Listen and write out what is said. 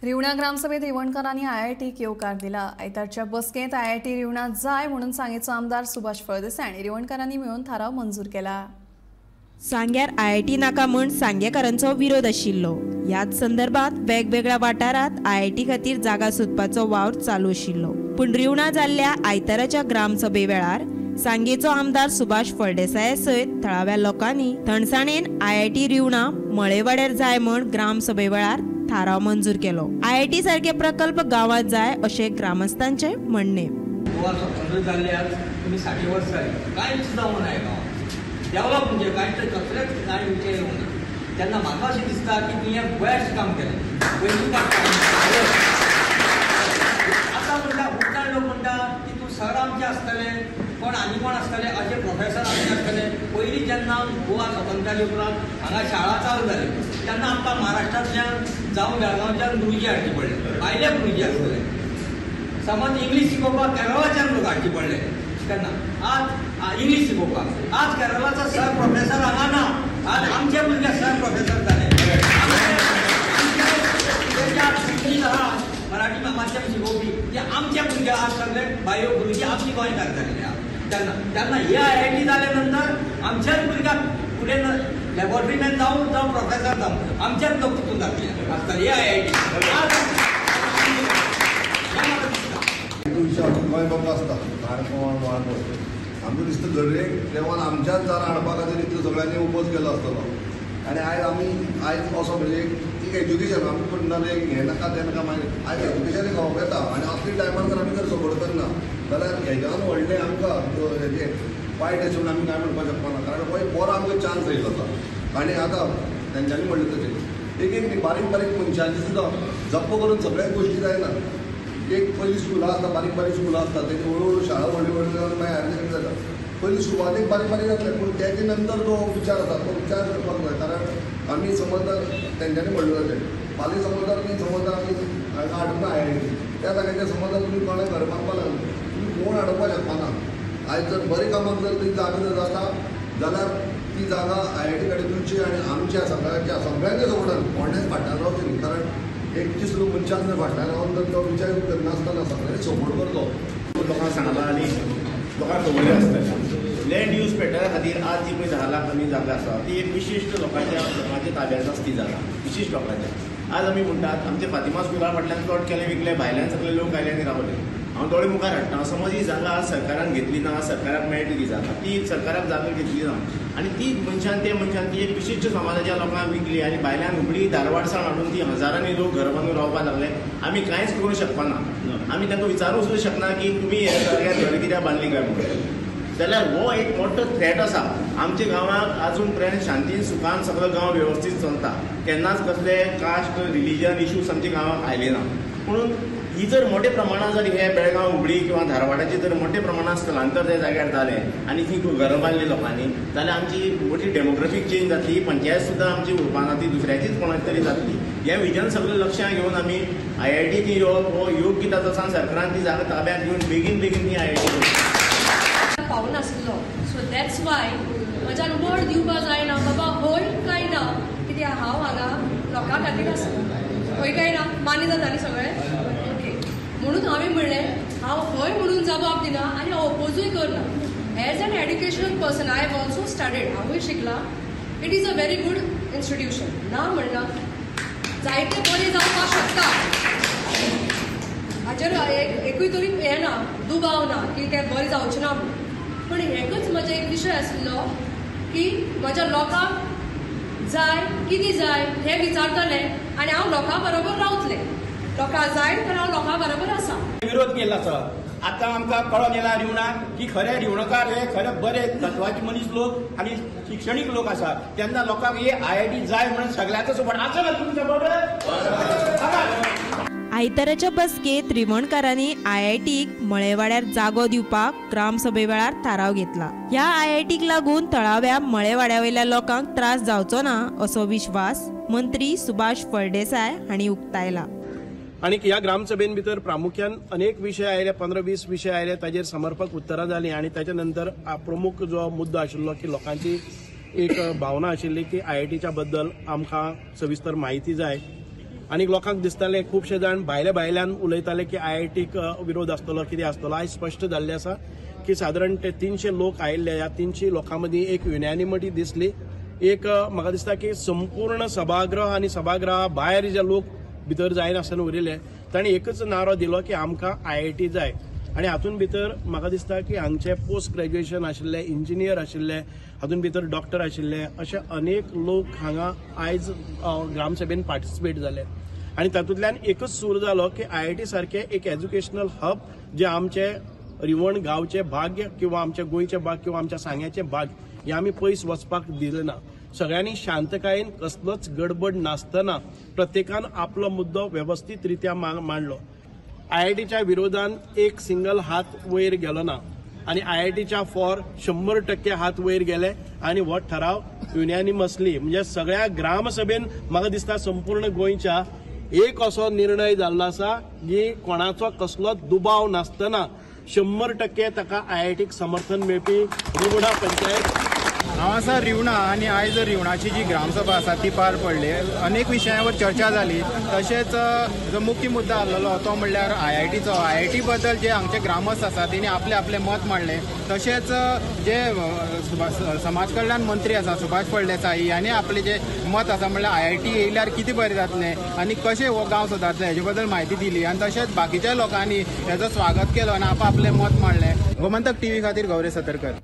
रिवणा ग्रामसभेत रिवणकारांनी आयआयटीक येवकार दिला. आयतारच्या बसकेंत आयआयटी रिवणा जाय म्हणून सांगेचो आमदार सुभाष फळदेसाय आनी रिवणकारांनी मेळून थाराव मंजूर केला. सांग्यार आयआयटी नाका म्हूण सांगेकारांचो विरोध आशिल्लो. ह्याच संदर्भात वेगवेगळ्या वाठारांत आयआयटी खातीर जागा सोदपाचो वावर चालू आशिल्लो. पूण रिवणा जाल्ल्या आयताराच्या ग्रामसभे वेळार सांगेचो आमदार सुभाष फळदेसाय सयत थळाव्या लोकांनी थंडसाणेन आयआयटी रिवणा मळेवाड्यार जाय म्हूण ग्रामसभे वेळार थाराव मंजूर केलो. आयआयटी सारके प्रकल्प गांवात जाय अशें ग्रामस्थांचे म्हणणे. गोवा स्वतंत्र जाल्ले आज तुमी 60 वर्स जाली, कांयच जावंक ना गांवांत, डेवलप म्हणजे कांयच कसलेच कांय विचार येवंक ना. तेन्ना म्हाका अशें दिसता की तुवें हें बेस्ट काम केलें. पयलीं आतां म्हणटा उपरांत लोक म्हणटा की तूं सर आमचें आसतलें, कोण आनी कोण आसतले, अशे प्रोफेसर आमचे आसतले. पयलीं जेन्ना गोवा स्वतंत्र जाले उपरांत हांगा शाळा चालू जाली तेन्ना आमकां महाराष्ट्रांतल्यान जावं बेळगांवच्यान गुरुजी हाडचे पडले, भायले गुरुजी आसतले. समज इंग्लीश शिकोवपाक केरळाच्यान लोक हाडचे पडले तेन्ना. आज इंग्लीश शिकोवपाक आज केरळाचो सर प्रोफेसर हांगा ना, आज आमचे भुरगे सर प्रोफेसर जाले. गुरुजी आहा मराठी माध्यम शिकोवपी ते आमचे भुरगे आज सगळे बायो गुरुजी आमची गोंयकार जाल्ले आहा. तेन्ना तेन्ना हे आयआयटी जाले नंतर आमच्याच भुरग्याक फुडें लॅबोरेटरी मॅन जावं जावं प्रोफेसर जावं आमच्याच लोक तितून जातले आसतले. हे आयआयटी गोंय बाबा आसता काणकोण वाळपय आमकां दिसता दरेक लेवल आमच्याच दारां हाडपा खातीर इतलो सगळ्यांनी उपोज केलो आसतलो. आनी आयज आमी आयज असो म्हणजे एक एज्युकेशन आमी म्हणटाले हें नाका तें नाका, मागीर आयज एज्युकेशन गांवक येता आनी असले टायमार जर आमी जर सपोर्ट करना जाल्यार हेज्यान व्हडलें आमकां हेजें वायट अशें म्हणून आमी कांय म्हणपाक शकना, कारण हो एक बरो आमकां चान्स आयिल्लो आसा. आनी आतां तेंच्यांनी म्हणलें तशें एक एक बारीक बारीक मनशांची सुद्दां जप्प करून सगळ्याच गोश्टी जायना. एक पयलीं स्कुलां आसता, बारीक बारीक स्कुलां आसता, तेजी हळू हळू शाळा व्हडली व्हडली जावन मागीर हायर सेकंडरी जाता. पयलीं सुरवातेक बारीक बारीक जातलें पूण तेजे नंतर जो विचार आसा तो विचार करपाक जाय, कारण आमी समज तेंच्यांनी म्हणलें जालें फाल्यां समज जर ती समज आमी हांगा हाडूंक ना आयआयटी त्या जाग्याचेर समज जर तुमी कोणें घर बांदपाक लागले तुमी कोण हाडोवपाक शकना. आयज जर बरें कामाक जर ती जागा जर जाता जाल्यार ती जागा आयआयटी कडेन दिवची आनी आमच्या सगळ्यांच्या सगळ्यांच्या सपोर्टान कोणेंच फाटल्यान रावचें न्ही, कारण एक दीस मनशान जर फाटल्यान रावन जर तो विचार करनासतना सगळ्यांनी सपोर्ट करतो. लोकांक सांगलां आनी लोकांक खबरूय आसतलें. लँड यूज पॅटर्ना खातीर आज जी पळय 10 लाख आमी जागा आसा ती एक विशिश्ट लोकांच्या ताब्यांत आसा ती जागा विशिश्ट लोकांच्या. आज आमी म्हणटात आमच्या फातिमा स्कुला फाटल्यान प्लॉट केले विकले, भायल्यान सगळे लोक आयले आनी रावले. हांव दोळे मुखार हाडटा, समज ही जागा आज सरकारान घेतली ना, सरकाराक मेळटली ती जागा, ती सरकाराक जागा घेतली ना आनी ती मनशान ते मनशान ती एक विशिश्ट समाजाच्या लोकांक विकली आनी भायल्यान हुबळी धारवाडसावन हाडून ती हजारांनी लोक घर बांदून रावपाक लागले. आमी कांयच करूंक शकना, आमी तांकां विचारूंक सुद्दां शकना की तुमी हे जाग्यार घर कित्याक बांदली काय म्हणून. जाल्यार हो एक मोठो थ्रेट आसा आमच्या गांवाक. आजून पर्यंत शांतीन सुखान सगळो गांव वेवस्थीत चलता, केन्नाच कसले कास्ट रिलीजन इश्यूज आमच्या गांवाक आयले ना. पूण ही जर मोठ्या प्रमाणात जर हे बेळगांव हुबळी किंवा धारवाडाचे जर मोठ्या प्रमाणात स्थलांतर त्या जाग्यार जालें आनी ती घरां बांदली लोकांनी जाल्यार आमची मोठी डेमोग्राफीक चेंज जातली, पंचायत सुद्दां आमची उरपाना, ती दुसऱ्याचीच कोणाची तरी जातली. हें विजन सगळें लक्षांत घेवन आमी आयआयटी येवप हो योग्य ताचो आसा. सरकारान ती जागा ताब्यांत घेवन बेगीन बेगीन ती आयआयटी पावनासलो. सो that's why म्हज्यान वर्ड दिवपाक जायना बाबा हय काय ना, कित्याक हांव हांगा लोकां खातीर आसा, हय काय ना मान्य जाता न्ही सगळें. ओके, म्हणून हांवें म्हणलें हांव हय म्हणून जबाब दिना आनी हांव ओपोजूय करना. As an educational person I have also studied, हांवूय शिकलां. It is a very good institution, ना म्हणना जायते बरें जावपाक शकता, हाचेर एकूय तरी हें ना, दुबाव ना की तें बरें जावचें ना म्हणून. पूण एकच म्हजो एक विशय आशिल्लो की म्हज्या लोकांक जाय कितें जाय हें विचारतलें आनी हांव लोकां बरोबर रावतलें. लोकां जाय तर हांव लोकां बरोबर आसा. विरोध केल्लो आसा. आतां आमकां कळोन येयला रिवणाक की खरे रिवणकार हे खरे बरे तत्वाचे मनीस लोक आनी शिक्षणीक लोक आसा, तेन्ना लोकांक हे आयआयटी जाय म्हणून सगळ्यांचो सपोर्ट आसा ना तुमचो सपोर्ट. आयताराच्या बसकेंत रिवणकारांनी आयआयटीक मळेवाड्यार जागो दिवपाक ग्रामसभे वेळार थाराव घेतला. ह्या आयआयटीक लागून थळाव्या मळेवाड्या वयल्या लोकांक त्रास जावचो ना असो विश्वास मंत्री सुभाष फळदेसाय हांणी उक्तायला. आनी ह्या ग्रामसभेन भितर प्रामुख्यान अनेक विशय आयले, 15-20 विशय आयले, ताजेर समर्पक उत्तरां जालीं आनी ताच्या नंतर प्रमुख जो मुद्दो आशिल्लो की लोकांची एक भावना आशिल्ली की आयआयटीच्या बद्दल आमकां सविस्तर म्हायती जाय. आनी लोकांक दिसतालें खुबशे जाण भायल्या भायल्यान उलयताले की आयआयटीक विरोध आसतलो, कितें आसतलो. आयज स्पश्ट जाल्लें आसा की सादारण ते 300 लोक आयिल्ले, ह्या 300 लोकां मदीं एक युनॅनिमिटी दिसली. एक म्हाका दिसता की संपूर्ण सभागृह आनी सभागृहा भायर जे लोक भितर जायनासतना उरिल्ले तांणी एकच नारो दिलो की आमकां आयआयटी जाय. आनी हातूंत भितर म्हाका दिसता की हांगचे पोस्ट ग्रॅज्युएशन आशिल्ले, इंजिनियर आशिल्ले, हातूंत भितर डॉक्टर आशिल्ले, अशे अनेक लोक हांगा आयज ग्रामसभेन पार्टिसिपेट जाले. आनी तातूंतल्यान एकच सूर जालो की आयआयटी सारकें एक एज्युकेशनल हब जे आमचे रिवण गांवचे भाग्य किंवा आमच्या गोंयचे भाग किंवा आमच्या सांग्याचे भाग हे आमी पयस वचपाक दिलें ना. सगळ्यांनी शांतकायेन कसलोच गडबड नासतना प्रत्येकान आपलो मुद्दो वेवस्थीत रित्या मांडलो. आयआयटीच्या विरोधान एक सिंगल हात वयर गेलो ना आनी आयआयटीच्या फॉर 100% हात वयर गेले आनी हो ठराव युनॅनिमसली म्हणजे सगळ्या ग्रामसभेन म्हाका दिसता संपूर्ण गोंयच्या एक असो निर्णय जाल्लो आसा की कोणाचो कसलोच दुबाव नासतना 100% ताका आयआयटीक समर्थन मेळपी रिवणा पंचायत. हांव आसा रिवणा आनी आयज रिवणाची जी ग्रामसभा आसा ती पार पडली. अनेक विशयांवर चर्चा जाली. तशेंच जो मुख्य मुद्दो आसलेलो तो म्हणल्यार आयआयटीचो. आयआयटी बद्दल जे हांगचे ग्रामस्थ आसा तेणी आपलें आपलें मत मांडलें. तशेंच जे समाज कल्याण मंत्री आसा सुभाष फळदेसाई हांणी आपलें जे मत आसा म्हणल्यार आयआयटी येयल्यार कितें बरें जातलें आनी कशें हो गांव सुदारतले हेजे बद्दल म्हायती दिली आनी तशेंच बाकीच्या लोकांनी हेजो स्वागत केलो आनी आपलें मत मांडलें. गोमंतक टीव्ही खातीर गौरी सतरकर.